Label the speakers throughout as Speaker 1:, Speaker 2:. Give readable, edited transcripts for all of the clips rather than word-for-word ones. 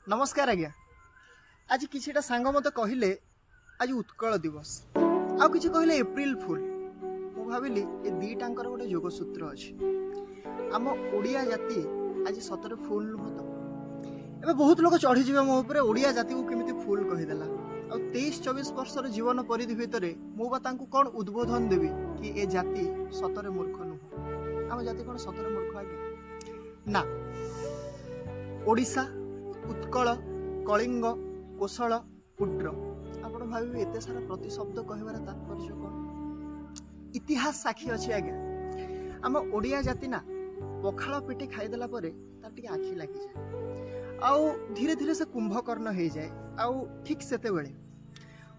Speaker 1: ନମସ୍କାର ଆଜ୍ଞା। ଆଜି କିଛିଟା ସାଙ୍ଗ ମୋତେ କହିଲେ ଆଜି ଉତ୍କଳ ଦିବସ, ଆଉ କିଛି କହିଲେ ଏପ୍ରିଲ ଫୁଲ। ମୁଁ ଭାବିଲି ଏ ଦୁଇଟାଙ୍କର ଗୋଟେ ଯୋଗସୂତ୍ର ଅଛି। ଆମ ଓଡ଼ିଆ ଜାତି ଆଜି ସତରେ ଫୁଲ ନୁହଁ ତ? ଏବେ ବହୁତ ଲୋକ ଚଢ଼ିଯିବେ ମୋ ଉପରେ, ଓଡ଼ିଆ ଜାତିକୁ କେମିତି ଫୁଲ କହିଦେଲା। ଆଉ 23-24 ବର୍ଷର ଜୀବନ ପରିଧି ଭିତରେ ମୁଁ ବା ତାଙ୍କୁ କ'ଣ ଉଦ୍ବୋଧନ ଦେବି କି ଏ ଜାତି ସତରେ ମୂର୍ଖ ନୁହଁ? ଆମ ଜାତି କ'ଣ ସତରେ ମୂର୍ଖ ଆଜ୍ଞା? ନା। ଓଡ଼ିଶା, ଉତ୍କଳ, କଳିଙ୍ଗ, କୋଶଳ, ଉଡ୍ର। ଆପଣ ଭାବିବେ ଏତେ ସାରା ପ୍ରତିଶବ୍ଦ କହିବାର ତାତ୍ପର୍ଯ୍ୟ କ'ଣ? ଇତିହାସ ସାକ୍ଷୀ ଅଛି ଆଜ୍ଞା। ଆମ ଓଡ଼ିଆ ଜାତି ନା ପଖାଳ ପେଟେ ଖାଇଦେଲା ପରେ ତାର ଟିକେ ଆଖି ଲାଗିଯାଏ, ଆଉ ଧୀରେ ଧୀରେ ସେ କୁମ୍ଭକର୍ଣ୍ଣ ହେଇଯାଏ। ଆଉ ଠିକ୍ ସେତେବେଳେ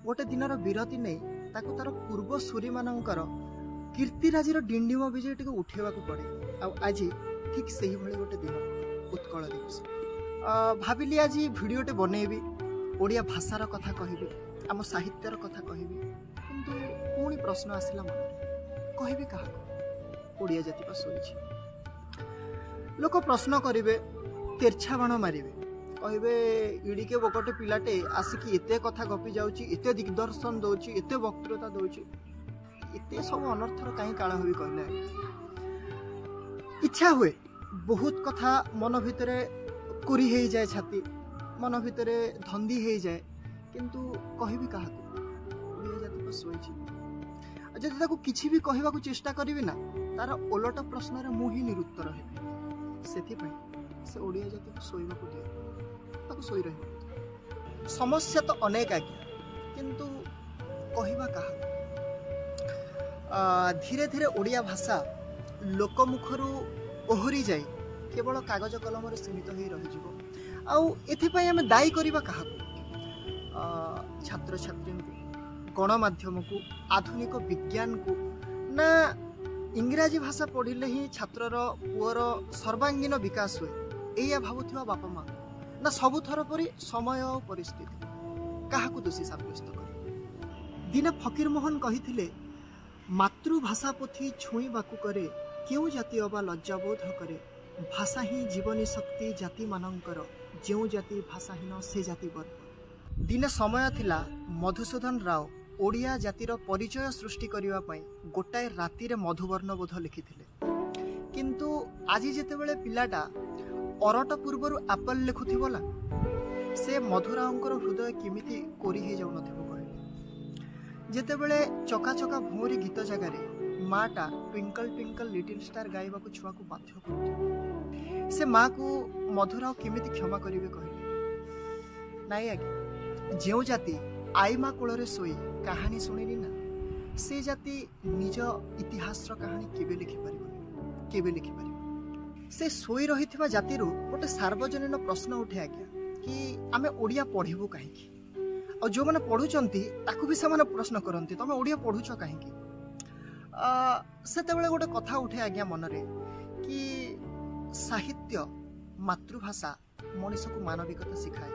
Speaker 1: ଗୋଟେ ଦିନର ବିରତି ନେଇ ତାକୁ ତାର ପୂର୍ବସୂରୀମାନଙ୍କର କୀର୍ତ୍ତିରାଜିର ଡିଣ୍ଡିମ ବିଜୟ ଟିକେ ଉଠେଇବାକୁ ପଡ଼େ। ଆଉ ଆଜି ଠିକ୍ ସେଇଭଳି ଗୋଟେ ଦିନ, ଉତ୍କଳ ଦିବସ। ଭାବିଲି ଆଜି ଭିଡ଼ିଓଟେ ବନେଇବି, ଓଡ଼ିଆ ଭାଷାର କଥା କହିବି, ଆମ ସାହିତ୍ୟର କଥା କହିବି। କିନ୍ତୁ ପୁଣି ପ୍ରଶ୍ନ ଆସିଲା ମନରେ, କହିବି କାହାକୁ? ଓଡ଼ିଆ ଜାତି ପା ଶୋଇଛି। ଲୋକ ପ୍ରଶ୍ନ କରିବେ, ତେର୍ଛା ବାଣ ମାରିବେ, କହିବେ ଇଡ଼ିକେ ବକଟେ ପିଲାଟେ ଆସିକି ଏତେ କଥା ଗପି ଯାଉଛି, ଏତେ ଦିଗ୍ଦର୍ଶନ ଦେଉଛି, ଏତେ ବକ୍ତୃତା ଦେଉଛି, ଏତେ ସବୁ ଅନର୍ଥର କାହିଁ କାଳ ହେବି କହିଲେ। ଇଚ୍ଛା ହୁଏ ବହୁତ କଥା, ମନ ଭିତରେ କୋରି ହେଇଯାଏ ଛାତି, ମନ ଭିତରେ ଧନ୍ଦି ହେଇଯାଏ, କିନ୍ତୁ କହିବି କାହାକୁ? ଓଡ଼ିଆ ଜାତି ତ ଶୋଇଛି। ଆଉ ଯଦି ତାକୁ କିଛି ବି କହିବାକୁ ଚେଷ୍ଟା କରିବି ନା, ତାର ଓଲଟ ପ୍ରଶ୍ନରେ ମୁଁ ହିଁ ନିରୁତ୍ତର ହେବି। ସେଥିପାଇଁ ସେ ଓଡ଼ିଆ ଜାତିକୁ ଶୋଇବାକୁ ଦିଏ, ତାକୁ ଶୋଇ ରହିବାକୁ ଦିଏ। ସମସ୍ୟା ତ ଅନେକ ଆଜ୍ଞା, କିନ୍ତୁ କହିବା କାହାକୁ? ଧୀରେ ଧୀରେ ଓଡ଼ିଆ ଭାଷା ଲୋକମୁଖରୁ ଓହରି ଯାଇ କେବଳ କାଗଜ କଲମରେ ସୀମିତ ହୋଇ ରହିଯିବ। ଆଉ ଏଥିପାଇଁ ଆମେ ଦାୟୀ କରିବା କାହାକୁ? ଛାତ୍ରଛାତ୍ରୀଙ୍କୁ, ଗଣମାଧ୍ୟମକୁ, ଆଧୁନିକ ବିଜ୍ଞାନକୁ, ନା ଇଂରାଜୀ ଭାଷା ପଢ଼ିଲେ ହିଁ ଛାତ୍ରର ପୁଅର ସର୍ବାଙ୍ଗୀନ ବିକାଶ ହୁଏ ଏଇଆ ଭାବୁଥିବା ବାପା ମା, ନା ସବୁଥର ପରି ସମୟ ଆଉ ପରିସ୍ଥିତି? କାହାକୁ ଦୋଷୀ ସାବ୍ୟସ୍ତ କରିବେ? ଦିନେ ଫକୀରମୋହନ କହିଥିଲେ, ମାତୃଭାଷା ପୋଥି ଛୁଇଁବାକୁ କରେ କେଉଁ ଜାତି ଅବା ଲଜ୍ଜାବୋଧ କରେ। ଭାଷା ହିଁ ଜୀବନୀ ଶକ୍ତି ଜାତିମାନଙ୍କର, ଯେଉଁ ଜାତି ଭାଷାହୀନ ସେ ଜାତି ବର୍ବର। ଦିନେ ସମୟ ଥିଲା ମଧୁସୂଦନ ରାଓ ଓଡ଼ିଆ ଜାତିର ପରିଚୟ ସୃଷ୍ଟି କରିବା ପାଇଁ ଗୋଟାଏ ରାତିରେ ମଧୁବର୍ଣ୍ଣବୋଧ ଲେଖିଥିଲେ। କିନ୍ତୁ ଆଜି ଯେତେବେଳେ ପିଲାଟା ଅରଟ ପୂର୍ବରୁ ଆପଲ ଲେଖୁଥିବ ନା, ସେ ମଧୁରାଓଙ୍କର ହୃଦୟ କେମିତି କୋରି ହେଇଯାଉନଥିବ କହିଲେ? ଯେତେବେଳେ ଚକା ଚକା ଭଉଁରୀ ଗୀତ ଜାଗାରେ ମାଟା ଟ୍ୱିଙ୍କଲ ଟ୍ୱିଙ୍କଲ ଲିଟିଲ୍ ଷ୍ଟାର ଗାଇବାକୁ ଛୁଆକୁ ବାଧ୍ୟ କରୁଥିବ, ସେ ମାକୁ ମଧୁରାଓ କେମିତି କ୍ଷମା କରିବେ କହିଲେ? ନାଇଁ ଆଜ୍ଞା, ଯେଉଁ ଜାତି ଆଇମା କୂଳରେ ଶୋଇ କାହାଣୀ ଶୁଣିନି ନା, ସେ ଜାତି ନିଜ ଇତିହାସର କାହାଣୀ କେବେ ଲେଖିପାରିବନି, କେବେ ଲେଖିପାରିବନି। ସେ ଶୋଇ ରହିଥିବା ଜାତିରୁ ଗୋଟେ ସାର୍ବଜନୀନ ପ୍ରଶ୍ନ ଉଠେ ଆଜ୍ଞା, କି ଆମେ ଓଡ଼ିଆ ପଢ଼ିବୁ କାହିଁକି? ଆଉ ଯେଉଁମାନେ ପଢ଼ୁଛନ୍ତି ତାକୁ ବି ସେମାନେ ପ୍ରଶ୍ନ କରନ୍ତି, ତମେ ଓଡ଼ିଆ ପଢ଼ୁଛ କାହିଁକି? ସେତେବେଳେ ଗୋଟେ କଥା ଉଠେ ଆଜ୍ଞା ମନରେ କି ସାହିତ୍ୟ, ମାତୃଭାଷା ମଣିଷକୁ ମାନବିକତା ଶିଖାଏ,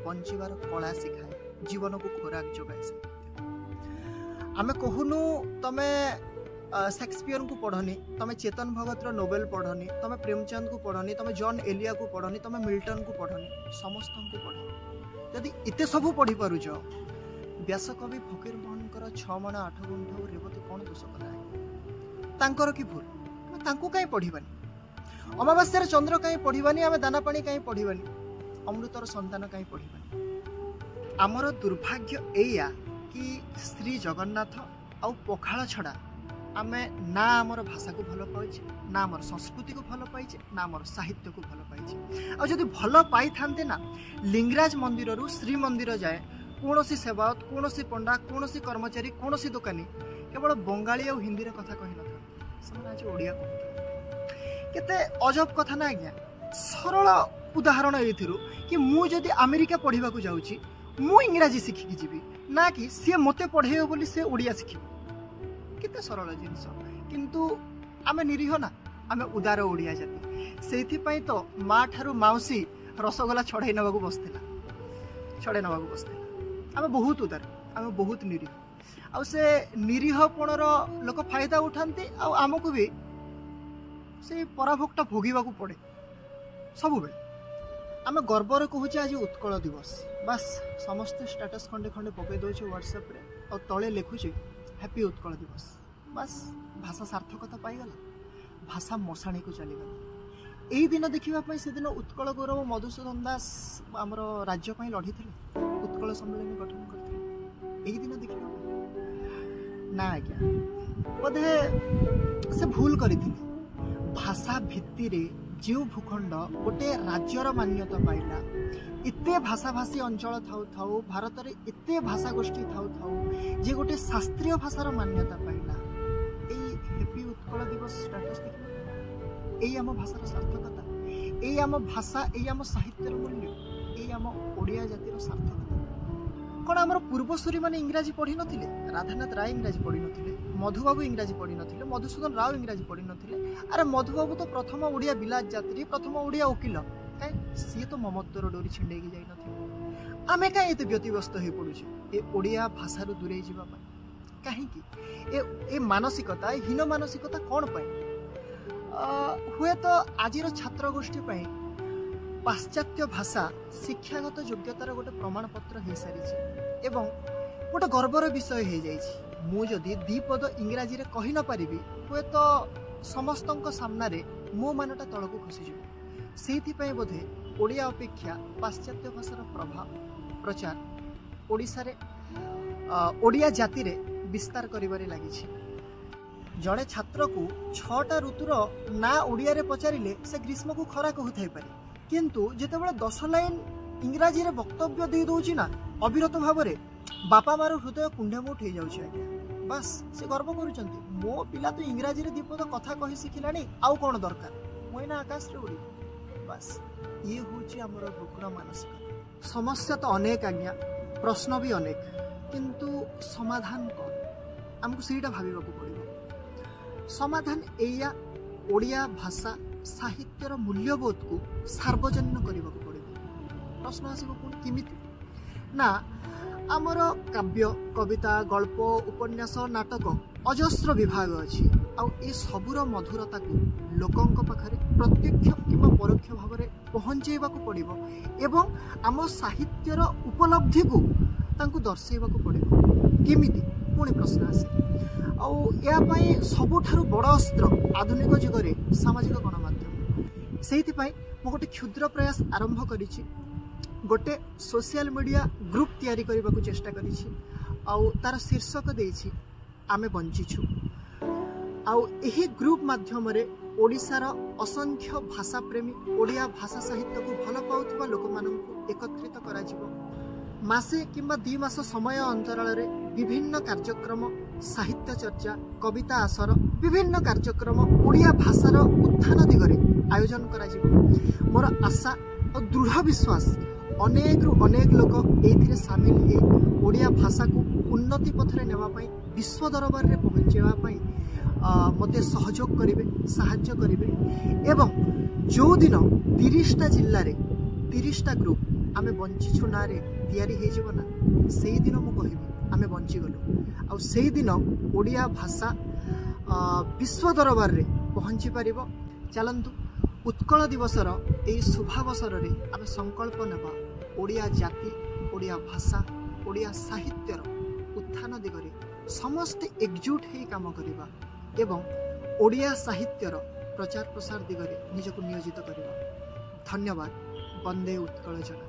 Speaker 1: ବଞ୍ଚିବାର କଳା ଶିଖାଏ, ଜୀବନକୁ ଖୋରାକ ଯୋଗାଏ। ଆମେ କହୁନୁ ତମେ ସେକ୍ସପିୟରଙ୍କୁ ପଢ଼ନି, ତମେ ଚେତନ ଭଗତର ନୋବେଲ ପଢ଼ନି, ତମେ ପ୍ରେମଚାନ୍ଦକୁ ପଢ଼ନି, ତମେ ଜନ୍ ଏଲିଆକୁ ପଢ଼ନି, ତମେ ମିଲ୍ଟନକୁ ପଢ଼ନି, ସମସ୍ତଙ୍କୁ ପଢ଼। ଯଦି ଏତେ ସବୁ ପଢ଼ିପାରୁଛ, ବ୍ୟାସକବି ଫକୀରମୋହନଙ୍କର 6 ମାଣ 8 ଗୁଣ୍ଠ ରେବତୀ କ'ଣ ଦୋଷ କଲା? ତାଙ୍କର କି ଭୁଲ? ଆମେ ତାଙ୍କୁ କାହିଁ ପଢ଼ିବାନି? ଅମାବାସ୍ୟାର ଚନ୍ଦ୍ର କାହିଁ ପଢ଼ିବାନି? ଆମେ ଦାନା ପାଣି କାହିଁ ପଢ଼ିବାନି? ଅମୃତର ସନ୍ତାନ କାହିଁ ପଢ଼ିବାନି? ଆମର ଦୁର୍ଭାଗ୍ୟ ଏଇଆ କି ଶ୍ରୀ ଜଗନ୍ନାଥ ଆଉ ପଖାଳ ଛଡ଼ା ଆମେ ନା ଆମର ଭାଷାକୁ ଭଲ ପାଇଛେ, ନା ଆମର ସଂସ୍କୃତିକୁ ଭଲ ପାଇଛେ, ନା ଆମର ସାହିତ୍ୟକୁ ଭଲ ପାଇଛେ। ଆଉ ଯଦି ଭଲ ପାଇଥାନ୍ତେ ନା, ଲିଙ୍ଗରାଜ ମନ୍ଦିରରୁ ଶ୍ରୀମନ୍ଦିର ଯାଏ କୌଣସି ସେବାୟତ, କୌଣସି ପଣ୍ଡା, କୌଣସି କର୍ମଚାରୀ, କୌଣସି ଦୋକାନୀ କେବଳ ବଙ୍ଗାଳୀ ଆଉ ହିନ୍ଦୀରେ କଥା କହିନଥାନ୍ତେ, ସେମାନେ ଆଜି ଓଡ଼ିଆ କହୁଥାନ୍ତେ। କେତେ ଅଜବ କଥା ନା ଆଜ୍ଞା? ସରଳ ଉଦାହରଣ ଏଇଥିରୁ କି ମୁଁ ଯଦି ଆମେରିକା ପଢ଼ିବାକୁ ଯାଉଛି, ମୁଁ ଇଂରାଜୀ ଶିଖିକି ଯିବି ନା କି ସିଏ ମୋତେ ପଢ଼େଇବ ବୋଲି ସେ ଓଡ଼ିଆ ଶିଖିବ? କେତେ ସରଳ ଜିନିଷ। କିନ୍ତୁ ଆମେ ନିରୀହ ନା, ଆମେ ଉଦାର ଓଡ଼ିଆ ଜାତି। ସେଇଥିପାଇଁ ତ ମା ଠାରୁ ମାଉସୀ ରସଗୋଲା ଛଡ଼େଇ ନେବାକୁ ବସିଥିଲା, ଛଡ଼େଇ ନେବାକୁ ବସିଥିଲା। ଆମେ ବହୁତ ଉଦାର, ଆମେ ବହୁତ ନିରୀହ। ଆଉ ସେ ନିରୀହପଣର ଲୋକ ଫାଇଦା ଉଠାନ୍ତି, ଆଉ ଆମକୁ ବି ସେଇ ପରାଭୋଗଟା ଭୋଗିବାକୁ ପଡ଼େ ସବୁବେଳେ। ଆମେ ଗର୍ବରେ କହୁଛେ ଆଜି ଉତ୍କଳ ଦିବସ, ବାସ୍ ସମସ୍ତେ ଷ୍ଟାଟସ୍ ଖଣ୍ଡେ ଖଣ୍ଡେ ପକାଇ ଦେଉଛେ ହ୍ୱାଟ୍ସଆପ୍ରେ ଆଉ ତଳେ ଲେଖୁଛେ ହ୍ୟାପି ଉତ୍କଳ ଦିବସ। ବାସ୍ ଭାଷା ସାର୍ଥକତା ପାଇଗଲା, ଭାଷା ମଶାଣିକୁ ଚାଲିଗଲା। ଏଇ ଦିନ ଦେଖିବା ପାଇଁ ସେଦିନ ଉତ୍କଳ ଗୌରବ ମଧୁସୂଦନ ଦାସ ଆମର ରାଜ୍ୟ ପାଇଁ ଲଢ଼ିଥିଲେ, ଉତ୍କଳ ସମ୍ମିଳନୀ ଗଠନ କରିଥିଲେ। ଏଇ ଦିନ ଦେଖିବା ପାଇଁ ନା ଆଜ୍ଞା, ବୋଧେ ସେ ଭୁଲ କରିଥିଲେ। ଭାଷା ଭିତ୍ତିରେ ଯେଉଁ ଭୂଖଣ୍ଡ ଗୋଟେ ରାଜ୍ୟର ମାନ୍ୟତା ପାଇଲା, ଏତେ ଭାଷାଭାଷୀ ଅଞ୍ଚଳ ଥାଉ ଥାଉ, ଭାରତରେ ଏତେ ଭାଷା ଗୋଷ୍ଠୀ ଥାଉ ଥାଉ ଯେ ଗୋଟେ ଶାସ୍ତ୍ରୀୟ ଭାଷାର ମାନ୍ୟତା ପାଇଲା, ଏଇ ହ୍ୟାପି ଉତ୍କଳ ଦିବସ ଷ୍ଟାଟସ୍ ଦେଖିବା, ଏଇ ଆମ ଭାଷାର ସାର୍ଥକତା, ଏଇ ଆମ ଭାଷା, ଏଇ ଆମ ସାହିତ୍ୟର ମୂଲ୍ୟ, ଏଇ ଆମ ଓଡ଼ିଆ ଜାତିର ସାର୍ଥକତା। କ'ଣ ଆମର ପୂର୍ବସୂରୀମାନେ ଇଂରାଜୀ ପଢ଼ିନଥିଲେ? ରାଧାନାଥ ରାୟ ଇଂରାଜୀ ପଢ଼ିନଥିଲେ, ମଧୁବାବୁ ଇଂରାଜୀ ପଢ଼ିନଥିଲେ, ମଧୁସୂଦନ ରାଓ ଇଂରାଜୀ ପଢ଼ିନଥିଲେ। ଆରେ ମଧୁବାବୁ ତ ପ୍ରଥମ ଓଡ଼ିଆ ବିଲାତ ଯାତ୍ରୀ, ପ୍ରଥମ ଓଡ଼ିଆ ଓକିଲ, କାଇଁ ସିଏ ତ ମମତ୍ୱର ଡୋରି ଛିଣ୍ଡେଇକି ଯାଇନଥିଲେ। ଆମେ କାହିଁ ଏତେ ବ୍ୟତିବ୍ୟସ୍ତ ହେଇ ପଡ଼ୁଛେ ଏ ଓଡ଼ିଆ ଭାଷାରୁ ଦୂରେଇ ଯିବା ପାଇଁ? କାହିଁକି ଏ ମାନସିକତା, ଏ ହୀନ ମାନସିକତା କ'ଣ ପାଇଁ? ହୁଏତ ଆଜିର ଛାତ୍ରଗୋଷ୍ଠୀ ପାଇଁ ପାଶ୍ଚାତ୍ୟ ଭାଷା ଶିକ୍ଷାଗତ ଯୋଗ୍ୟତାର ଗୋଟେ ପ୍ରମାଣପତ୍ର ହେଇସାରିଛି ଏବଂ ଗୋଟେ ଗର୍ବର ବିଷୟ ହେଇଯାଇଛି। ମୁଁ ଯଦି ଦୁଇ ପଦ ଇଂରାଜୀରେ କହି ନପାରିବି, ହୁଏତ ସମସ୍ତଙ୍କ ସାମ୍ନାରେ ମୋ ମାନଟା ତଳକୁ ଖସିଯିବ। ସେଇଥିପାଇଁ ବୋଧେ ଓଡ଼ିଆ ଅପେକ୍ଷା ପାଶ୍ଚାତ୍ୟ ଭାଷାର ପ୍ରଭାବ ପ୍ରଚାର ଓଡ଼ିଶାରେ, ଓଡ଼ିଆ ଜାତିରେ ବିସ୍ତାର କରିବାରେ ଲାଗିଛି। ଜଣେ ଛାତ୍ରକୁ 6ଟା ଋତୁର ନାଁ ଓଡ଼ିଆରେ ପଚାରିଲେ ସେ ଗ୍ରୀଷ୍ମକୁ ଖରା କହୁଥାଇପାରେ, କିନ୍ତୁ ଯେତେବେଳେ 10 ଲାଇନ୍ ଇଂରାଜୀରେ ବକ୍ତବ୍ୟ ଦେଇ ଦେଉଛି ନା ଅବିରତ ଭାବରେ, ବାପା ମାର ହୃଦୟ କୁଣ୍ଢେମୋଟ ହେଇଯାଉଛି ଆଜ୍ଞା। ବାସ୍ ସେ ଗର୍ବ କରୁଛନ୍ତି, ମୋ ପିଲା ତ ଇଂରାଜୀରେ 2 ପଦ କଥା କହି ଶିଖିଲାଣି, ଆଉ କ'ଣ ଦରକାର, ମୁଁ ଏଇନା ଆକାଶରେ ଉଡ଼ିବି। ବାସ୍ ଇଏ ହେଉଛି ଆମର ରୁଗ୍ଣ ମାନସିକତା। ସମସ୍ୟା ତ ଅନେକ ଆଜ୍ଞା, ପ୍ରଶ୍ନ ବି ଅନେକ, କିନ୍ତୁ ସମାଧାନ କ'ଣ ଆମକୁ ସେଇଟା ଭାବିବାକୁ ପଡ଼ିବ। ସମାଧାନ ଏଇଆ, ଓଡ଼ିଆ ଭାଷା ସାହିତ୍ୟର ମୂଲ୍ୟବୋଧକୁ ସାର୍ବଜନୀନ କରିବାକୁ ପଡ଼ିବ। ପ୍ରଶ୍ନ ଆସିବ ପୁଣି କେମିତି? ନା ଆମର କାବ୍ୟ, କବିତା, ଗଳ୍ପ, ଉପନ୍ୟାସ, ନାଟକ ଅଜସ୍ର ବିଭାଗ ଅଛି, ଆଉ ଏ ସବୁର ମଧୁରତାକୁ ଲୋକଙ୍କ ପାଖରେ ପ୍ରତ୍ୟକ୍ଷ କିମ୍ବା ପରୋକ୍ଷ ଭାବରେ ପହଞ୍ଚେଇବାକୁ ପଡ଼ିବ ଏବଂ ଆମ ସାହିତ୍ୟର ଉପଲବ୍ଧିକୁ ତାଙ୍କୁ ଦର୍ଶାଇବାକୁ ପଡ଼ିବ। କେମିତି? ପୁଣି ପ୍ରଶ୍ନ ଆସେ। ଆଉ ଏହା ପାଇଁ ସବୁଠାରୁ ବଡ଼ ଅସ୍ତ୍ର ଆଧୁନିକ ଯୁଗରେ ସାମାଜିକ ଗଣମାଧ୍ୟମ। ସେଇଥିପାଇଁ ମୁଁ ଗୋଟେ କ୍ଷୁଦ୍ର ପ୍ରୟାସ ଆରମ୍ଭ କରିଛି, ଗୋଟେ ସୋସିଆଲ ମିଡ଼ିଆ ଗ୍ରୁପ୍ ତିଆରି କରିବାକୁ ଚେଷ୍ଟା କରିଛି, ଆଉ ତାର ଶୀର୍ଷକ ଦେଇଛି ଆମେ ବଞ୍ଚିଛୁ। ଆଉ ଏହି ଗ୍ରୁପ୍ ମାଧ୍ୟମରେ ଓଡ଼ିଶାର ଅସଂଖ୍ୟ ଭାଷାପ୍ରେମୀ, ଓଡ଼ିଆ ଭାଷା ସାହିତ୍ୟକୁ ଭଲ ପାଉଥିବା ଲୋକମାନଙ୍କୁ ଏକତ୍ରିତ କରାଯିବ। ମାସେ କିମ୍ବା 2 ମାସ ସମୟ ଅନ୍ତରାଳରେ ବିଭିନ୍ନ କାର୍ଯ୍ୟକ୍ରମ, ସାହିତ୍ୟ ଚର୍ଚ୍ଚା, କବିତା ଆସର, ବିଭିନ୍ନ କାର୍ଯ୍ୟକ୍ରମ ଓଡ଼ିଆ ଭାଷାର ଉତ୍ଥାନ ଦିଗରେ ଆୟୋଜନ କରାଯିବ। ମୋର ଆଶା ଓ ଦୃଢ଼ ବିଶ୍ୱାସ ଅନେକରୁ ଅନେକ ଲୋକ ଏଇଥିରେ ସାମିଲ ହେଇ ଓଡ଼ିଆ ଭାଷାକୁ ଉନ୍ନତି ପଥରେ ନେବା ପାଇଁ, ବିଶ୍ୱ ଦରବାରରେ ପହଞ୍ଚାଇବା ପାଇଁ ମୋତେ ସହଯୋଗ କରିବେ, ସାହାଯ୍ୟ କରିବେ। ଏବଂ ଯେଉଁଦିନ 30ଟା ଜିଲ୍ଲାରେ 30ଟା ଗ୍ରୁପ୍ ଆମେ ବଞ୍ଚିଛୁ ନାଁରେ ତିଆରି ହେଇଯିବ ନା, ସେଇଦିନ ମୁଁ କହିବି ଆମେ ବଞ୍ଚିଗଲୁ। ଆଉ ସେଇଦିନ ଓଡ଼ିଆ ଭାଷା ବିଶ୍ୱ ଦରବାରରେ ପହଞ୍ଚି ପାରିବ। ଚାଲନ୍ତୁ ଉତ୍କଳ ଦିବସର ଏଇ ଶୁଭାବସରରେ ଆମେ ସଂକଳ୍ପ ନେବା ଓଡ଼ିଆ ଜାତି, ଓଡ଼ିଆ ଭାଷା, ଓଡ଼ିଆ ସାହିତ୍ୟର ଉତ୍ଥାନ ଦିଗରେ ସମସ୍ତେ ଏକଜୁଟ ହେଇ କାମ କରିବା ଏବଂ ଓଡ଼ିଆ ସାହିତ୍ୟର ପ୍ରଚାର ପ୍ରସାର ଦିଗରେ ନିଜକୁ ନିୟୋଜିତ କରିବା। ଧନ୍ୟବାଦ। ବନ୍ଦେ ଉତ୍କଳ ଜନନୀ।